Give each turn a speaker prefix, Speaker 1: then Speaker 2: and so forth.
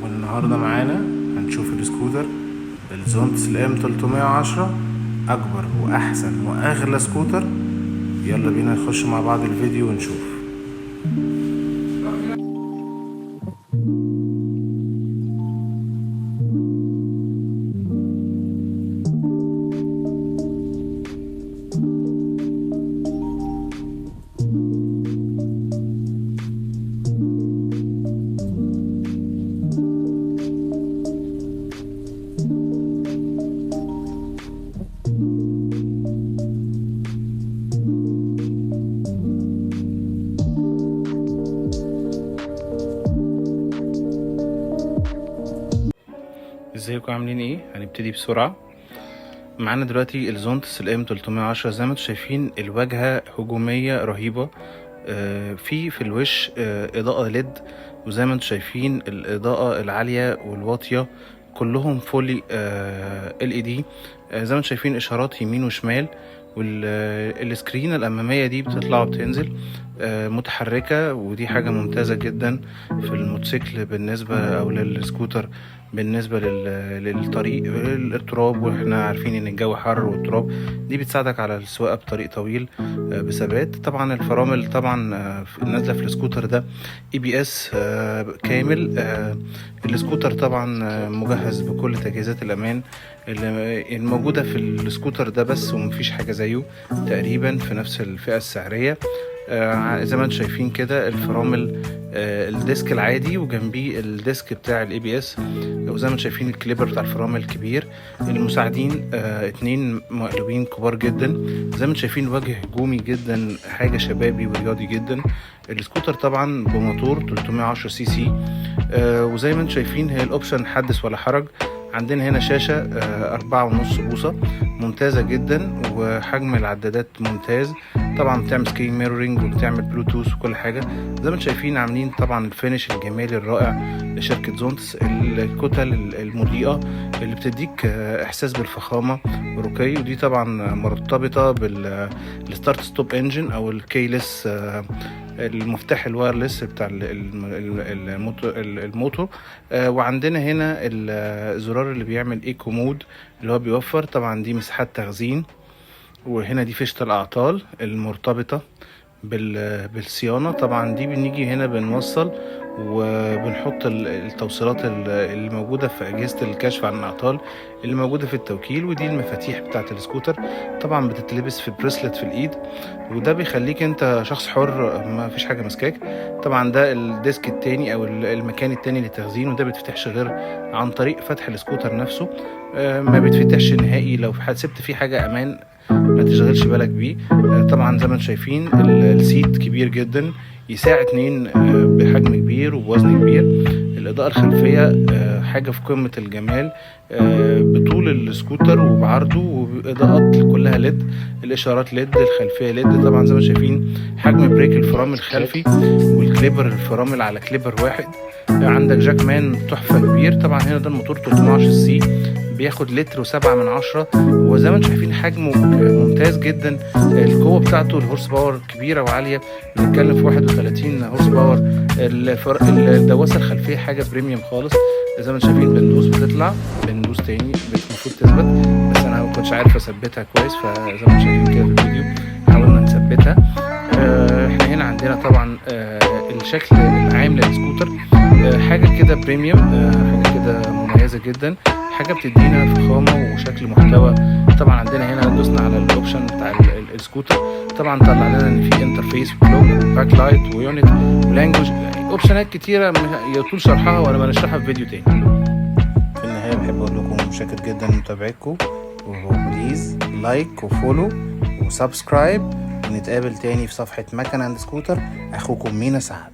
Speaker 1: والنهاردة معانا هنشوف السكوتر ال Zontes ال M 310، اكبر واحسن واغلى سكوتر. يلا بينا نخش مع بعض الفيديو ونشوف. ازيكم عاملين ايه؟ هنبتدي بسرعة. معانا دلوقتي ال Zontes ال M 310. زي ما انتم شايفين الواجهة هجومية رهيبة، في الوش اضاءة LED، وزي ما انتم شايفين الاضاءة العالية والواطية كلهم fully LED. زي ما انتم شايفين اشارات يمين وشمال، وال screen الامامية دي بتطلع وبتنزل متحركة، ودي حاجة ممتازة جدا في الموتوسيكل بالنسبة او للسكوتر بالنسبة للطريق التراب، واحنا عارفين ان الجو حر والتراب دي بتساعدك على السواقة بطريق طويل بثبات. طبعا الفرامل طبعا نازلة في السكوتر ده ABS كامل. السكوتر طبعا مجهز بكل تجهيزات الامان اللي الموجودة في السكوتر ده بس، ومفيش حاجة زيه تقريبا في نفس الفئة السعرية. زي ما انتم شايفين كده الفرامل، ال disc العادي وجنبيه ال disc بتاع ال ABS، وزي ما انتم شايفين ال caliper بتاع الفرامل كبير. المساعدين اتنين مقلوبين كبار جدا. زي ما انتم شايفين وجه هجومي جدا، حاجة شبابي ورياضي جدا. السكوتر طبعا بموتور 310 سي سي، وزي ما انتم شايفين هي ال option حدث ولا حرج. عندنا هنا شاشة 4.5 بوصة ممتازة جدا، وحجم العدادات ممتاز. طبعا بتعمل screen mirroring وبتعمل بلوتوث وكل حاجة. زي ما انتم شايفين عاملين طبعا ال finish الجمالي الرائع لشركة Zontes، الكتل المضيئة اللي بتديك احساس بالفخامة والرقي. ودي طبعا مرتبطة بال start stop engine او ال keyless، المفتاح ال wireless بتاع الموتور. وعندنا هنا الزرار اللي بيعمل eco mode اللي هو بيوفر. طبعا دي مساحات تخزين، وهنا دي فيشة الأعطال المرتبطة بالصيانة. طبعا دي بنيجي هنا بنوصل وبنحط التوصيلات اللي موجودة في أجهزة الكشف عن الأعطال اللي موجودة في التوكيل. ودي المفاتيح بتاعة السكوتر، طبعا بتتلبس في bracelet في الإيد، وده بيخليك انت شخص حر ما فيش حاجة ماسكاك. طبعا ده ال disc التاني أو المكان التاني للتخزين، وده بيتفتحش غير عن طريق فتح السكوتر نفسه، ما بيتفتحش نهائي لو سبت فيه حاجة أمان ما تشغلش بالك بيه. طبعا زي ما انتم شايفين ال seat كبير جدا، يساع اتنين، بحجم كبير وبوزن كبير. الإضاءة الخلفية حاجة في قمة الجمال، بطول السكوتر وبعرضه، وإضاءات كلها LED، الإشارات LED، الخلفية LED. طبعا زي ما شايفين حجم brake الفرامل الخلفي وال caliper الفرامل على caliper واحد. عندك jackman تحفة كبير. طبعا هنا ده الموتور 310 سي بياخد لتر و7 من 10، وزي ما انتم شايفين حجمه ممتاز جدا. القوة بتاعته ال horse power كبيرة وعالية، بنتكلم في 31 horse power. الدواسة الخلفية حاجة premium خالص. زي ما انتم شايفين بندوس بتطلع، بندوس تاني المفروض تثبت، بس انا ما كنتش عارف اثبتها كويس، فزي ما انتم شايفين كده في الفيديو حاولنا نثبتها. احنا هنا عندنا طبعا الشكل العام للسكوتر، حاجة كده premium، حاجة كده مميزة جدا، حاجة بتدينا فخامة وشكل محتوى. طبعا عندنا هنا دوسنا على ال option بتاع السكوتر، طبعا طلع لنا ان في interface و clock و back light و unit و language، option ات كتيرة يطول شرحها وانا بنشرحها في فيديو تاني. في النهاية بحب اقول لكم شاكر جدا لمتابعتكم، و please like و follow و subscribe، ونتقابل تاني في صفحة مكن and سكوتر. اخوكم مينا سعد.